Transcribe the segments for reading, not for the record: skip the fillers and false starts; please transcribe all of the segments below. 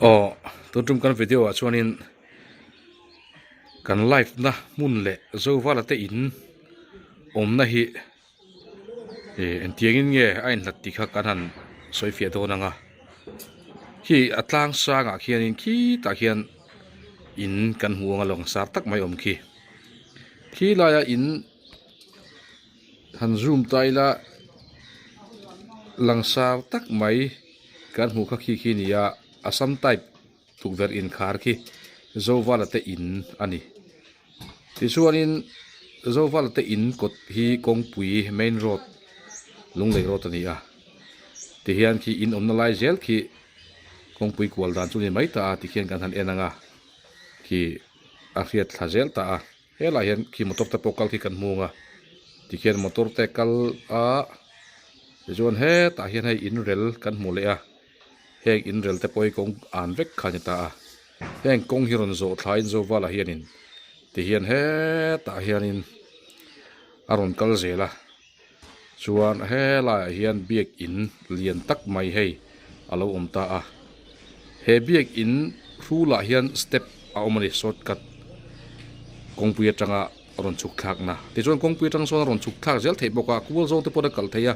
Aw tun tum kan video ah chuanin kan live na hmun leh Zovala te in awmna hi ih engtiangin nge a inhlat tih kha kan han sawi fiah dawn ang a khi a tlang sangah khianin khitah khian in kan hmu ang a lawngsar tak mai awm khi khi laia in. Han zoom ta ila langsar tak mai kan hmuh kha khi khi a ni a Assam type tukverh inkhar khi Zovala te in a ni tichuanin Zovala te in kawt hi kawngpui main road Lunglei road a ni a tihian khi in awmna lai zel khi kawngpui kual dan chu a ni mai ta a tikhian kan han en ang a khi a hriat thla zel ta a. Helaiah hian khi motor te pawh kal khi kan hmu ang a tikhian motor te kal a tichuan hetah hian hei in rel kan hmu leh a heng in rel te pawh hi kawng an vek kha a ni ta a heng kawng hi rawn zawh thlaiin Zovala hianin tihian hetah hianin a rawn kal zel a chuan helaiah hian biakin lian tak mai hei a lo awm ta a he biakin hrulah hian step a awm a ni shortcut kawngpui atanga rawn chhuk thlak na tichuan kawngpui atang sawn a rawn chhuk thlak zel theih bawk a kual zawng te pawh a kal thei a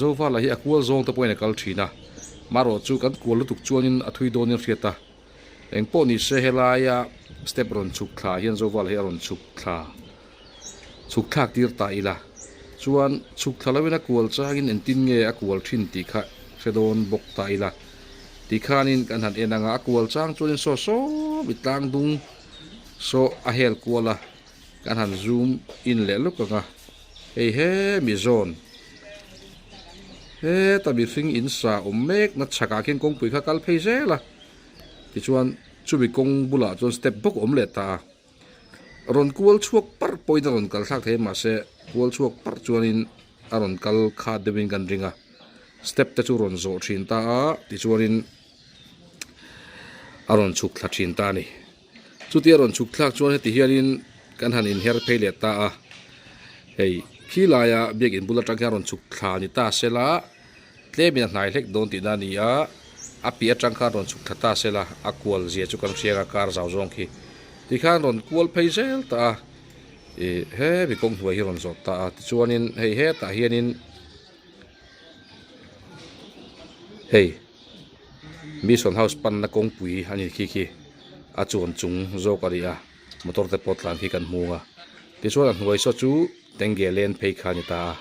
Zovala hi a kual zawng te pawhin a kal thin a marawh chu kan kual lutuk chuanin a thui dawnin a hriat a engpawh ni se helaia step rawn chhuk thla hian Zovala hi a rawn chhuk thla. Chhuk thlak tir ta ila chuan chhuk thla loin a kual changin engtin nge a kual thin tih kha hre dawn bawk ta ila tikhanin kan han en ang a, a kual chang chuanin saw saw i tlang dung saw a hel kual a kan han zoom in leh lawk ang a hei hemi zawn heta mihring in sa awm mek na chhakah khian kawngpui kha kal phei zel a tichuan chumi kawng bulah chuan step bawk a awm leh ta a. Rawn kual chhuak parh pawhin a rawn kal thlak thei a mahse kual chhuak parh chuanin a rawn kal khat deuhin kan ring a step te chu rawn zawh thin ta a tichuanin a rawn chhuk thla thin ta a ni chutia rawn chhuk thlak chuan heti hianin kan han inher phei leh ta a hei khi laia biakin bul atang hian rawn chhuk thla ni ta sela Tlemin a hnai hlek dawn tihna a ni a, a piah atang khan rawn chhuk thla ta sela, a kual zia chu kan hriang a, kar zau zawng khi tikhan rawn kual phei zel ta a, ih hemi kawng hnuai hi rawn zawt ta a, tichuanin hei hetah hianin hei Mission House panna kawngpui a ni khi khi a chuan chung zawk a ni a, motor te pawh tlan khi kan hmu ang a, tichuan a hnuai saw chu Tengge len phei kha a ni ta a.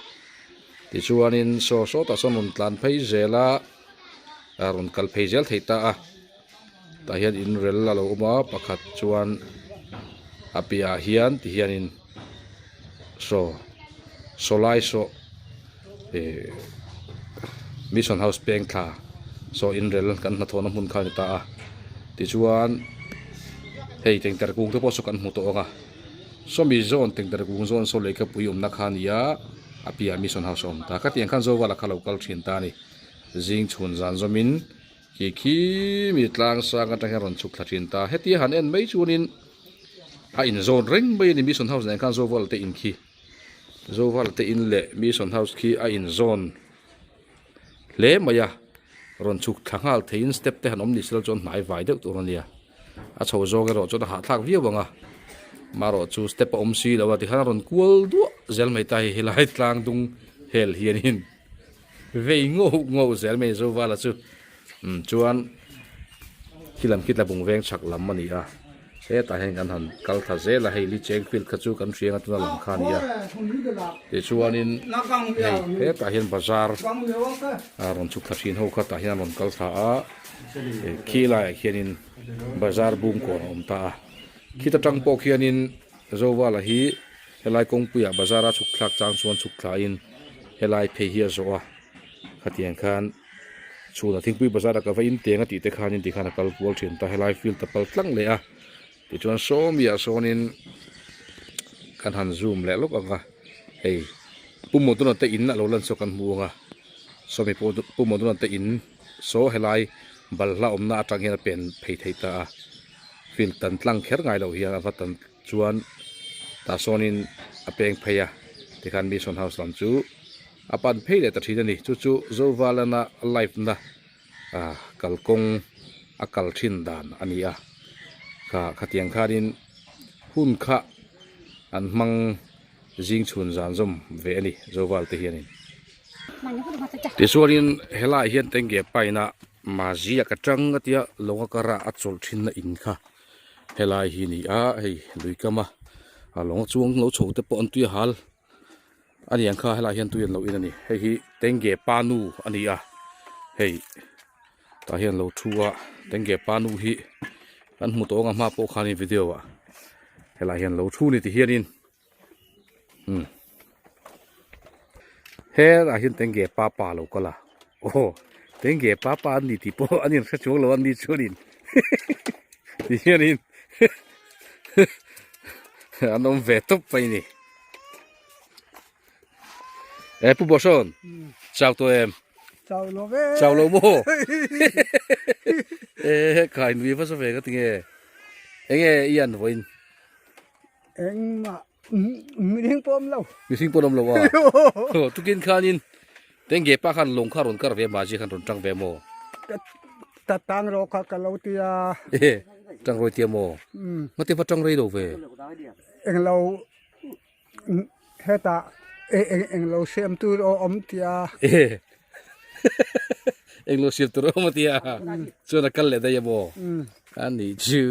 Tichuanin saw sawtah sawn rawn tlan phei zel a, a rawn kal phei zel thei ta a, tah hian in rel a lo awm a pakhat chuan a piahah hian ti hianin saw saw lai saw ihh mission house peng thla saw in rel kan hnathawhna hmun kha a ni ta a tichuan hei tengter kung te pawh saw kan hmu tawh ang a sawmi zawn tengter kung zawn saw lehkhapui awmna kha a ni a. A piah Mission House a awm ta. Khatiang khan Zovala kha lo kal thin ta a ni. Zing chhun zan zawmin khi khi mi tlang sang atang hian rawn chhuk thla thin ta. Hetia han en mai chuanin a inzawn reng mai a ni Mission House nen khan Zovala te in khi. Zovala te in leh Mission House khi a inzawn hle mai a. Rawn chhuk thla nghal theiin step te han awm ni sela chuan hnai vai deuh tur a nia. A chho zawng erawh chuan a hahthlak viau ang a, marawh chu step a awm si lo a tikhan a rawn kual duah zel mai ta hei helai tlang dung hel hianin vei ngauh ngauh zel mai Zovala chu umm chuan khi lam khi tlabung veng chhak lam a ni a hetah hian kan han kal thla zel a hei li cheng field kha chu kan hriang a tuna lang kha a ni a tichuanin hei hetah hian bazar a rawn chhuk thla thin ho kha tah hian a rawn kal thla a. Khi laiah khianin bazar bung kawn a awm ta a khita tang pawh khianin Zovala hi helai kawngpuiah bazar a chhuk thlak chang chuan chhuk thlain helai phei hi a zawh a khatiang khan chhunah thingpui bazar a ka va in teng a tih te khanin tikhan a kal kual thin ta helai field a pal tlang leh a tichuan sawmiah sawnin kan han zoom leh lawk ang a hei Pu Modona te in a lo lan saw kan hmu ang a sawmi Pu Modona te in. Saw helai balhla awmna atang hian a pen phei thei ta a, field tan tlang kher ngai loh hian a va tan chuan tah sawnin a peng phei a, tikhan Mission House lam chu a pan phei leh ta thin a ni. Chu chu Zovalana live na ah kalkawng. a kal thin dan a ni a kha khatiang khanin hun kha an hmang zing chhun zan zawm ve a ni Zoval te hianin. Tichuanin helaiah hian tenge paina Maziak atang a tia lawnga kara a chawlh thinna in kha helai hi a ni a hei lui kama a lawng chuang lo chho te pawh an tui a hal a ni ang kha helaiah hian tui an lo in a ni hei hi tenge pa nu a ni a hei tah hian lo thu a tenge pa nu hi kan hmu tawh ang a hma pawh khanin video ah helaiah hian lo thu a ni ti hianin. Umm helaiah hian tenge pa pa a lo kal a aw tenge pa pa an ni tih pawh an inhre chuang lo a ni chuanin ti hianin an awm ve tawp mai a ni e pu Bawhrawn chau tawh em chau lo ve chau lo maw e kai nui va za ve ka ti nge enge i an vawiin. Engmah mihring pawh awm lo. Mihring pawh awm lo a. Tukin khanin Tenge pa khan lawng kha rawn kar ve ma zia khan rawn tang ve maw? Ta tang rawh kha ka lo ti a. E tang rawi tia maw? Ngate va tang rei lo ve. Englo hetah englo siam tur a awm tia. E englo siam tur a awm tia. Chuan a kal leh daih a maw? A nih chu.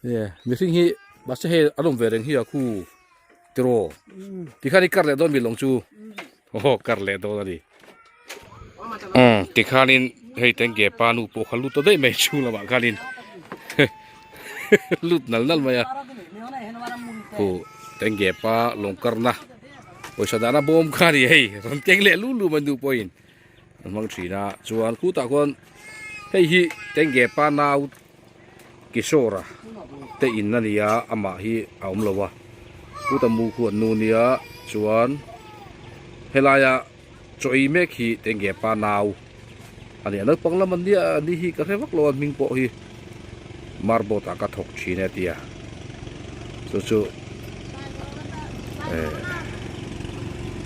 Nge mihring hi mahse hei an awm ve reng hi a khu tiraw tikhan i kar leh dawn mi lawng chu aw kar leh dawn a ni umm tikhanin hei tenge pa nu pawh kha lut ta daih mai chhung lamah khanin lut nal nal mai a khu tenge pa lawng karna pawisa dahna bawm kha a ni hei rawn keng leh lu lu mai nu pawhin an hmang thin a chuan khutah khuan hei hi tenge pa nau. Kishore-a te in a ni a amah hi a awm lo a chuta mu khu an nu nia chuan helaia chaw ei mek hi tenge pa nau a ni a naupang lam an nia a ni hi ka hre vak lo a hming pawh hi marboard ah ka thawk thin e a ti a chu chu eh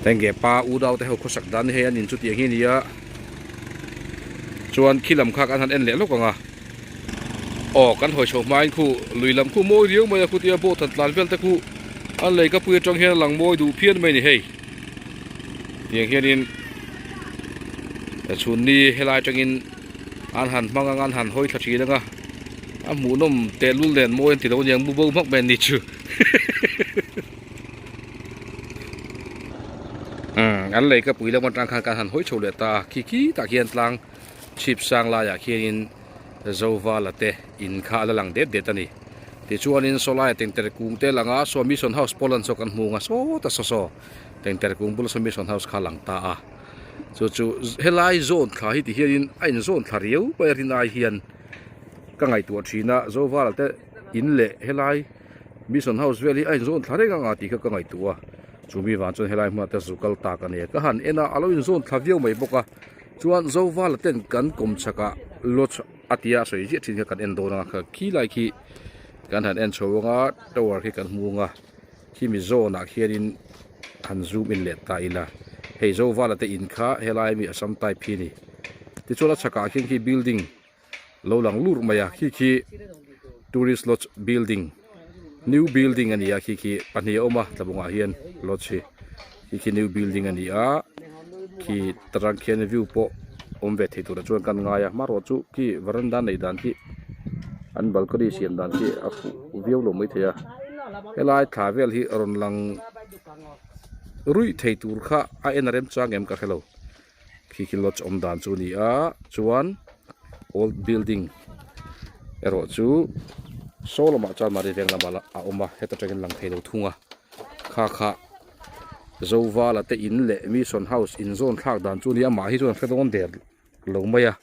tenge pa u dau te ho khawsak dan hi hei an in chu tiang hi a ni a chuan khi lam kha kan han en leh lawk ang a. Aw kan hawi chho hmain khu lui lam khu mawi riau mai a khutia boat han tlan vel te khu an lei ka pui atang hian a lang mawi duh phian mai a ni hei tiang hianin chhunni helai atangin an han hmang ang a an han hawi thla thin ang a a hmuhnawm tehlul nen mawi an ti lo aniang mu bo hmak mai an ni chu umm an lei ka pui lam atang khan kan han hawi chho leh ta a khi khi tah khian tlang. Chhip sang laiah khianin Zovala te in kha a la lang det det a ni. Tichuanin sawlaia tengtere kung te lang a, saw Mission House Poland saw kan hmu ang a, sawta saw saw tengtere kung bula saw Mission House kha a lang ta a. Chu chu helai zawn thla hi ti hianin a inzawn thla riau mai a rin ai hian ka ngaihtuah thin a, Zovala te in leh helai Mission House vel hi a inzawn thla reng anga tih kha ka ngaihtuah a. Chumi vang chuan helai hmunah te zu kal tak a ni a, ka han en a, a lo inzawn thla viau mai bawk a. Chuan Zovala ten kan kawm chhakah lodge a tia a sawi ziah thin kha kan en dawn a kha khi lai khi kan han en chho anga tower khi kan hmu anga khimi zawnah khianin han zoom in leh ta ila hei Zovala te in kha helai ami Assam type hi a ni tichuan a chhakah khian khi building lo lang lur mai a khi khi tourist lodge building new building a ni a khi khi pahnih a awm a tlabungah hian lodge hi khi khi new building a ni a khi tarang khian view pawh awm ve thei turah chuan kan ngai a hmarawh chu khi varanda neih dan khi an balcony siam dan khi a fuh viau lo maithei a helai thla vel hi rawn lang ruih thei tur kha a en a remchang em ka hrelo. Khi khi lodge awm dan chu a ni a chuan old building erawh chu saw lamah chuan mahni veng lamah a awm a heta tangin lang thei lo thung a kha kha Zovala te in leh mission house in zawn thlak dan chu a ni a amah hi chuan hre dawn der lo mai a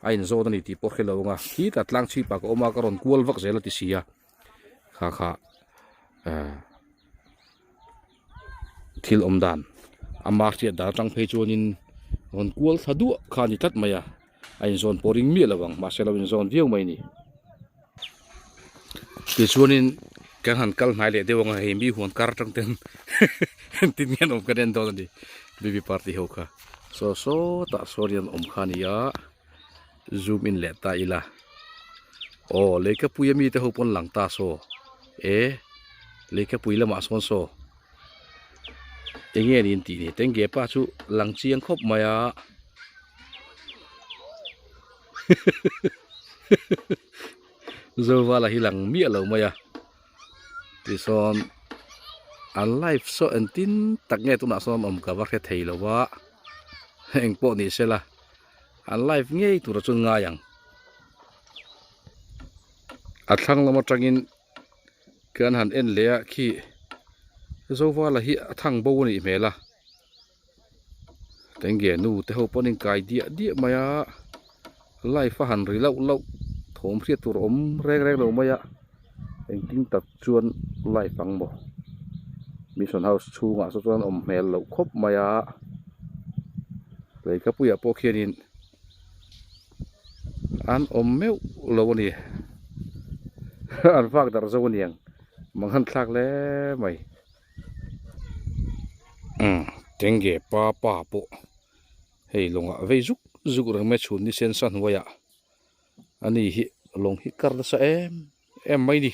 a inzawn a ni tih pawh hre lo ang a khitah tlang chhipah ka awm a ka rawn kual vak zel a ti si a kha kha ahh. Thil awm dan ama hriat dan atang phei chuanin rawn kual thla duah kha a ni tlat mai a a inzawn pawh ring miah lo ang mahse a lo inzawn viau mai a ni tichuanin kan han kal hnai leh deuh ang a hei mi huan kar atang ten engtin nge an awm kan en dawn a ni baby party ho kha saw sawtah sawn hian awm kha a ni a zoom in leh ta ila. Aw Leikapui ami te ho pawn lang ta saw e Leikapui lamah sawn saw enge ni an tih ni tengge pa chu lang chiang khawp mai a Zovala hi lang miah lo mai a tisawn an live saw engtin tak nge tunah sawn awm ka va hre thei lo a engpawh ni sela. An live ngei tura chuan ngai ang. A thlang lam atangin kan han en leh a khi Zovala hi a thang bo a nih hmel a. Tenge nu te ho pawh an inkai diah diah mai a, live a han ri lauh lauh thawm hriat tur a awm reng reng lo mai a, engtin tak chuan live ang maw? Mission house chhungah saw chuan awm hmel loh khawp mai a leikapuiah pawh khianin an awm meuh lo a ni an vak darh zo a niang mang han thlak hle mai umm tenge pa pa pawh hei lawngah vei zuk zuk reng mai chhun ni sen sa hnuaiah ani hi lawng hi kar nasa em em mai ni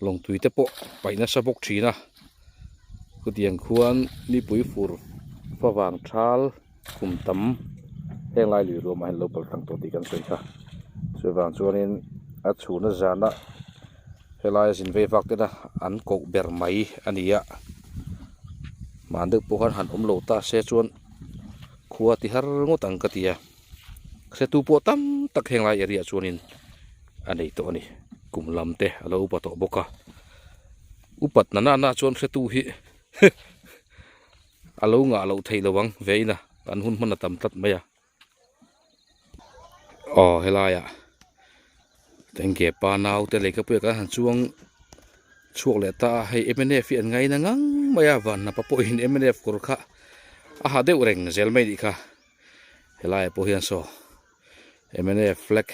lawng tui te pawh paih nasa bawk thin a chutiang khuan mipui fur favang thal kum tam heng lai lui ruamah hian lo kal tlang tawh tih kan sawi kha chuvang chuanin a chhuna zana helai a zin vei vak tena an koh ber mai a ni a hman deuh pawh khan han awm lo ta se chuan khua ti har ngawt ang ka ti a. Hretu pawh tam tak heng lai area chuanin a nei tawh a ni kum lam te a lo upa tawh bawk a upat na nana chuan hretu hi a lo ngah loh theih lo ang ve ina kan hun hman a tam tlat mai a aw helaiah tengge pa nau te lehkhapuia kan han chuang chhuak leh ta a hei mnf hi an ngaina ngang mai a vanhnapa pawhin mnf kawr kha a ha deuh reng zel mai nih kha. Helaiah pawh hian saw mnf flag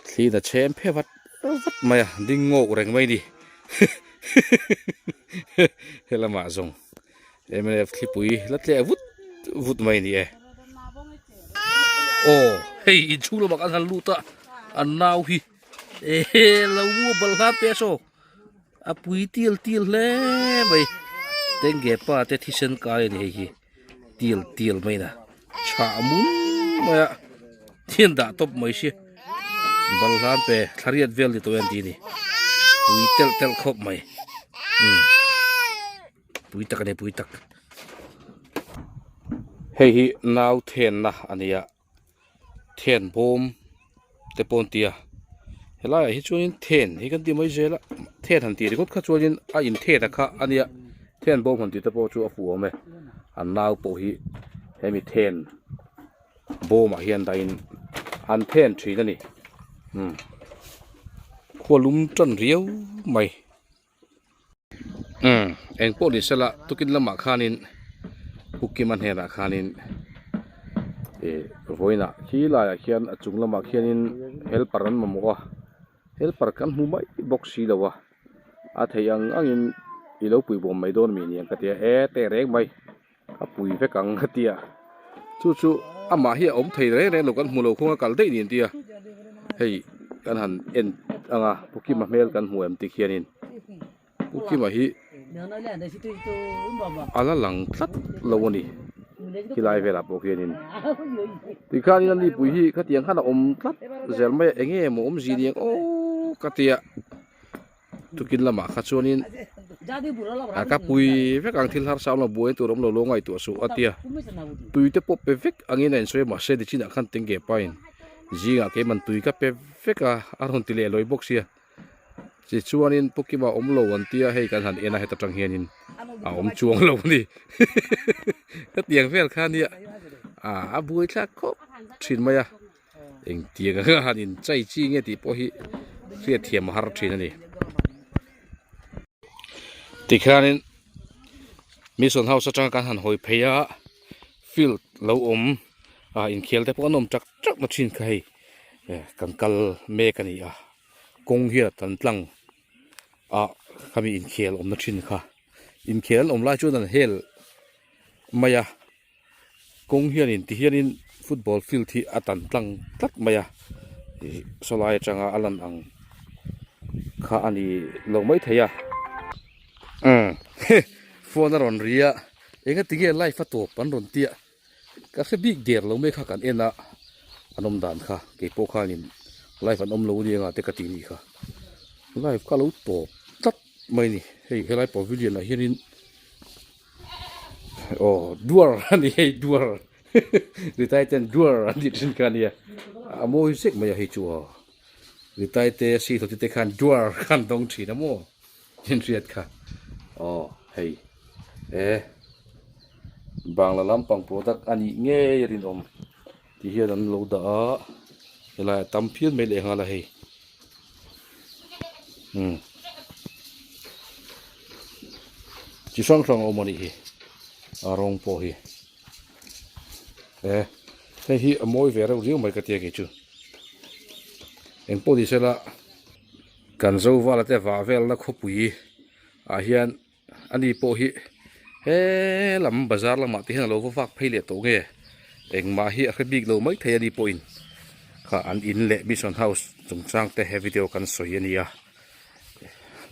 thli na chhem phe vat vat mai a ding ngawk reng mai ni helamah zawng mnf thlipui la tleh vut vut mai ni e aw hei inchhung lamah kan han lut a an nau hi ehe lo mu bal hlan te saw. A pui tial tial hle mai tengge pa te thisen kai a ni hei hi tial tial mai na chhah mun mai a thian dah tawp mai si bal hlan pe thlariat vel ni tawh em tih a ni pui telh telh khawp mai umm pui tak a ni pui tak hei hi nau thenna a ni a. Then bawm te pawh an ti a helaiah hi chuanin then hi kan ti mai zel a then han tih ringawt kha chuanin a in then a kha a nia then bawm han tih te pawh chu a fuh awm e an nau pawh hi hemi then bawmah hian dahin an then thin a ni umm khua lum tan riau mai. Umm engpawh ni sela tukin lamah khanin Pu Kima hnenah khanin ih vawiinah khi laiah khian a chung lamah khianin helper an mamawh a helper kan hmu mai bawk si lo a a theih ang angin i lo pui bawm mai dawn mi niang ka ti a e teh reng mai a pui vek ang ka ti a chu chu amah hi a awm thei reng reng lo kan hmu lo khawnga kal daih ni an ti a hei kan han en ang a Pu Kima hmel kan hmu em tih khianin Pu Kima hi a la lang tlat lo a ni khilai velah pawh khianin tikhanin a nipui hi khatiang khan a awm tlat zel mai a eng nge maw awmzia ni ang aw ka ti a. Tukin lamah kha chuanin a ka pui vek ang thil harsa awm lo buai tur awm lo lo ngaihtuah suh a tia tui te pawh pe vek angin a insawi a mahse nichinah khan tengge pain zingah keiman tui ka pe vek a a rawn ti leh lawi bawk sia tichuanin Pu Kima awm lo an tia hei kan han en a heta tang hianin a awm chuang lo a ni hetiang vel kha nia a buai thlak khawp thin mai a. Engtiang anga han in chai chi nge tih pawh hi hriat thiam a har thin a ni. Tikhianin Mission House atanga kan han hawi phei a field lo awm ah inkhel te pawh an awm tak tak na thin kha hei kan kal mek a ni a kawng hian a tan tlang a khami inkhel awmna thin kha inkhel an awm lai chuan an hel mai a. Kawng hianin ti hianin football field hi a tan tlang tlat mai a. Ih sawlai atanga a lan ang kha a ni lo maithei a umm phone a rawn ri a engatinge live a tawp an rawn tia ka hre bik der lo mai kha kan en a an awm dan kha keipawh khanin live an awm lo ania nga te ka ti nih kha live kha a lo tawp tlat mai a ni hei helai pavilion ah hianin aw duar a ni hei duar. Ritai ten duar an tih thin kha ania a mawi zek mai a hei chu aw Ritai te si hlawti te khan duar khan dawng thin a maw inhriat kha aw hei e Bangla lampang product a nih ngei a rinawm tih hian an lo dah a helai a tam phian mai leh nghal a hei umm chi hrang hrang a awm a nih hi a rawng pawh hi. E hei hi a mawi ve reuh riau mai ka tia kei chu eng pawh ni sela kan zovala te vah velna khawpui ah hian ani pawh hi he lam bazar lamah te hian alo va vak phei leh tawh nge engmah hi a hre bik lo mai thei ani pawhin kha an in leh mission house chungchang te he video kan sawi a ni a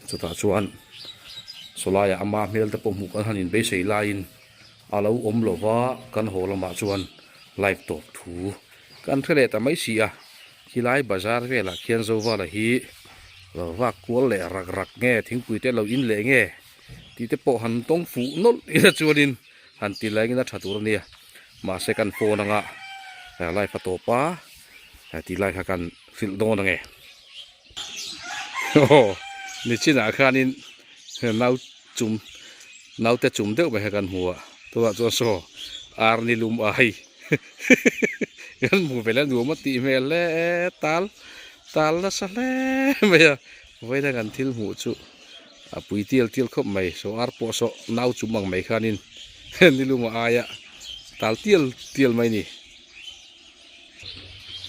chutah chuan sawlaiah ama hmel te pawh hmuh kan han inbeisei laiin. A lo awm lo va, kan haw lamah chuan live tawp thu kan hre leh ta mai si a, khilai bazar velah khian Zovala hi lo vak kual leh rak rak nge thingpui te lo in leh nge tih te pawh han tawng fuh nawlh ila chuanin han ti laingin a tha tur a nia, mahse kan phone anga live a tawp a tih lai kha kan hrilh dawn ange. Aw nichinah khanin nau chum naute chum deuh mai kha kan hmu a tunah chuan saw ar ni lum ai kan hmu ve leh a nuam a tih hmel hle tal tal nasa hle mai a vawiin a kan thil hmuh chu a pui tial tial khawp mai saw ar pawh saw nau chum ang mai khanin ni lum a aia tal tial tial mai a ni.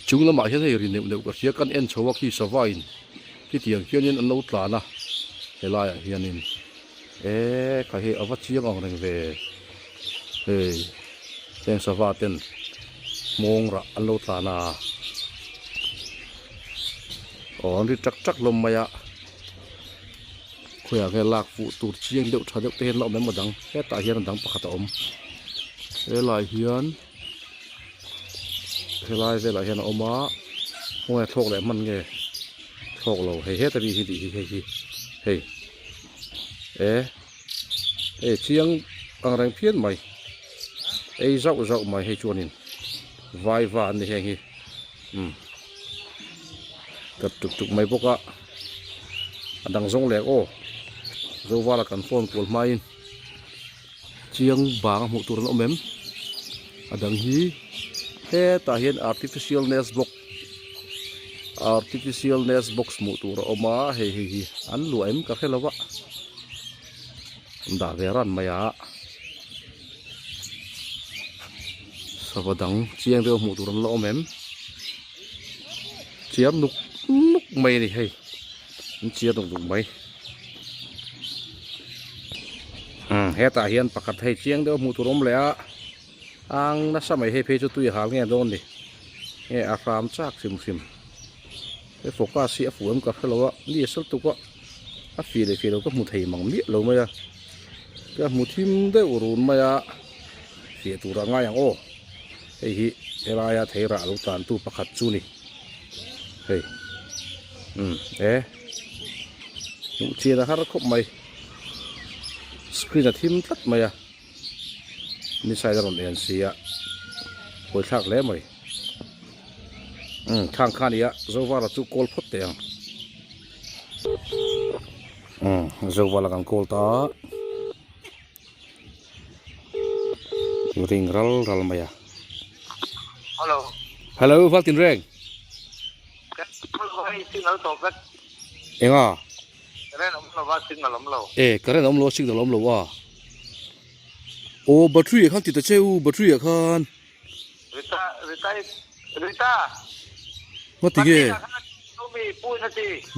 Chung lamah hian hei ri neuh neuh ka hria kan en chho a khi sava in khitiang hianin an lo tlan a helaiah hianin eee kha hei a va chiang ang reng ve hei heng sava ten hmawng rah an lo tlan a aw an ri tak tak hlawm mai a khawiah nge lak fuh tur chiang deuh tha deuh te hian la awm em a dang hetah hian a dang pakhat a awm helai hian. Helai velah hian a awm a khawnge thlawk leh hman nge thlawk lo hei heta mi hi tih hi hei hi hei e hei chiang ang reng phian mai ei zauh zauh mai hei chuanin vaiva an ni heng hi umm kat tuk tuk mai bawk a a dang zawng leh aw zovala kan phone kual hmain. Chiang bang a hmuh tur an awm em? A dang hi hetah hian artificial nest box artificial nest box hmuh tur a awm a hei hei hi an luah em ka hre lo a an dah ve ran mai a sava dang chiang deuh hmuh tur an la awm em? Chiar nuk nuk mai a ni hei. An chiar nuk nuk mai. Umm hetah hian pakhat hei chiang deuh hmuh tur awm leh a ang nasa mai hei phei chu tui a hal nge dawn ni nge a hram chak hrim hrim he focus hi a fuh em ka hre lo a mi a sal tuk a a fih leh fih lo ka hmu thei mang miah lo mai a ka hmu thim deuh run mai a fiah tur a ngai ang aw hei hi helaia theirah lo tan tu pakhat chu ni. Hei umm e hmuh chian a har khawp mai screen a thim tlat mai a ni side a rawn en si a hawi thlak hle mai umm thlang kha a ni a Zovala chu call phawt teh ang umm Zovala kan call ta a ring ral ral mai a Hello. Hello Valtin Reng. Signal tawp vek. Enga? Current awm lo a signal awm lo. E current awm lo a signal awm lo a. Aw battery ah khan ti ta che u battery ah khan. Rita Rita Rita. Ngati nge?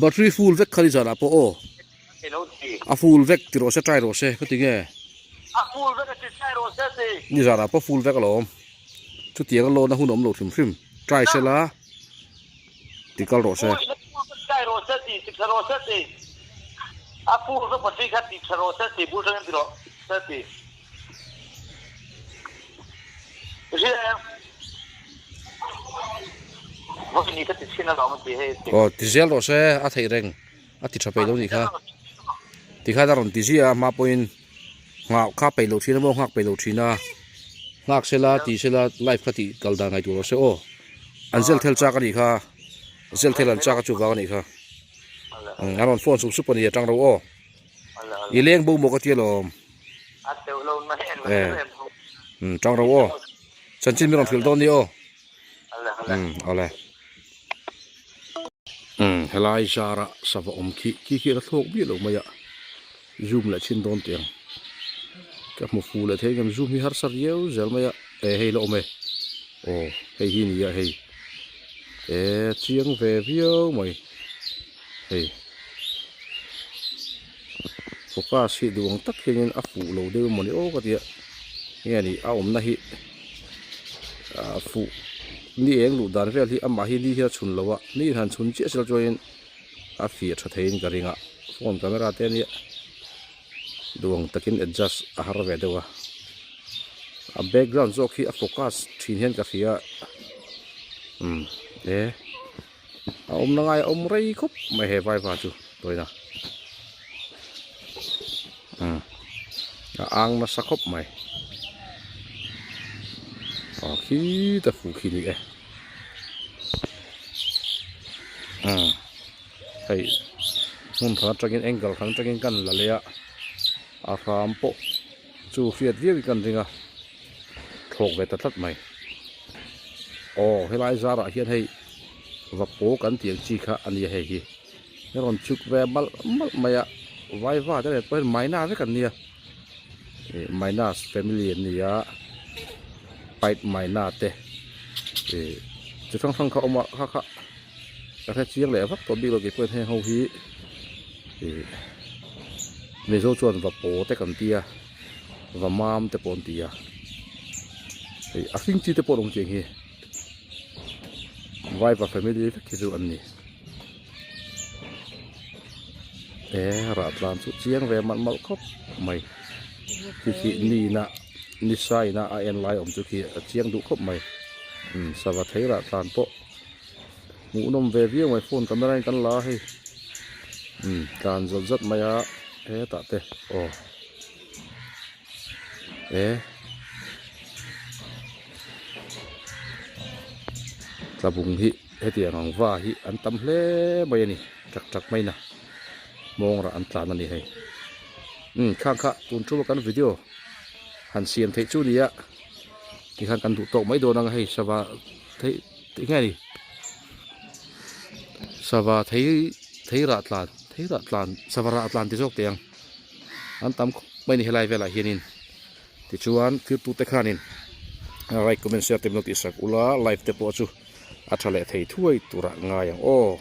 Battery full vek kha ni zanah pawh aw. A full vek ti rawh se try rawh se ka ti nge. A full vek a ti try rawh se ti. Nizanah pawh full vek alawm. Chutiang a loan a hun awm lo hrim hrim. Try se la. Ti kal rawh se. Aw ti zel rawh se a theih reng a ti tha peih lo nih kha. Tikhan a rawn ti ziah a hma pawhin nghah kha peih loh thin a maw nghak peih loh thin a nghak sela ti sela live kha tih kal dan ngaihtuah rawh se aw an zel thel chak a nih kha zel thel an chak a chuvang a nih kha a rawn phone sup sup a ni atang ro aw i leng bo maw ka ti alawm e tang ro aw chanchin min rawn hrilh dawn ni aw awle. Umm helai zara sava awm khi khi khi a thlawk miah lo mai a zoom leh chhin dawn teh ang ka hmu fu leh thei engem zoom hi harsa riau zel mai a eh hei la awm e aw hei hi nia hei eh chiang ve viau mai hei focus hi duh ang tak hianin a fuh lo deuh emawni aw ka tia nge ni a awmna hi ah fuh ni eng luh dan vel hi amah hi ni hian a chhun lo a ni in han chhun chiah sela chuanin a fiah tha theiin ka ring a phone camera te ania duh ang takin adjust a har ve deuh a a background zawk hi a focus thin hian ka hria umm e. A awmna ngai a awm rei khawp mai he vaiva chu tawina umm a ang nasa khawp mai aw khita fu khi ni e umm hei hmun hran atangin angle hran atangin kan la leh a a hram pawh chu hriat viau in kan ring a thlawk ve ta tlat mai aw helai zarah hian hei va paw kan tih ang chi kha a nia hei hi a rawn chhuk ve malh malh mai a vaiva te leh pawh hian maina vek an nia ih minus family an ni a pipe maina te ih chi hrang hrang kha a awm a kha kha ka hre chiang leh vak tawh bik lo kei pawhin heng ho hi ih mizo chuan va paw te kan tia va mam te pawh an ti a hei a hring chi te pawh an awm chiang hi vaiva family vek hi chu an ni e rah tlan chu chiang ve malh malh khawp mai khi khi ni ina ni sa ina a en lai awm chu khi a chiang duh khawp mai umm sava thei rah tlan pawh hmuhnawm ve viau mai phone camera in kan la a hei umm tlan zawt zawt mai a hetah te aw e tlabung hi hetiang ang va hi an tam hle mai a ni tak tak mai na mawng rah an tlan a ni hei umm khang kha tun tuma kan video han siam theih chu nia tikhan kan duh tawk mai dawn ang a hei sava thei tih nge ni sava thei thei rah tlan thei rah tlan sava rah tlan ti zawk teh ang an tam khawp mai a ni helai velah hianin tichuan thiltute khanin like comment share te min lo tihsak ula live te pawh chu a tha leh thei thuai turah ngai ang aw.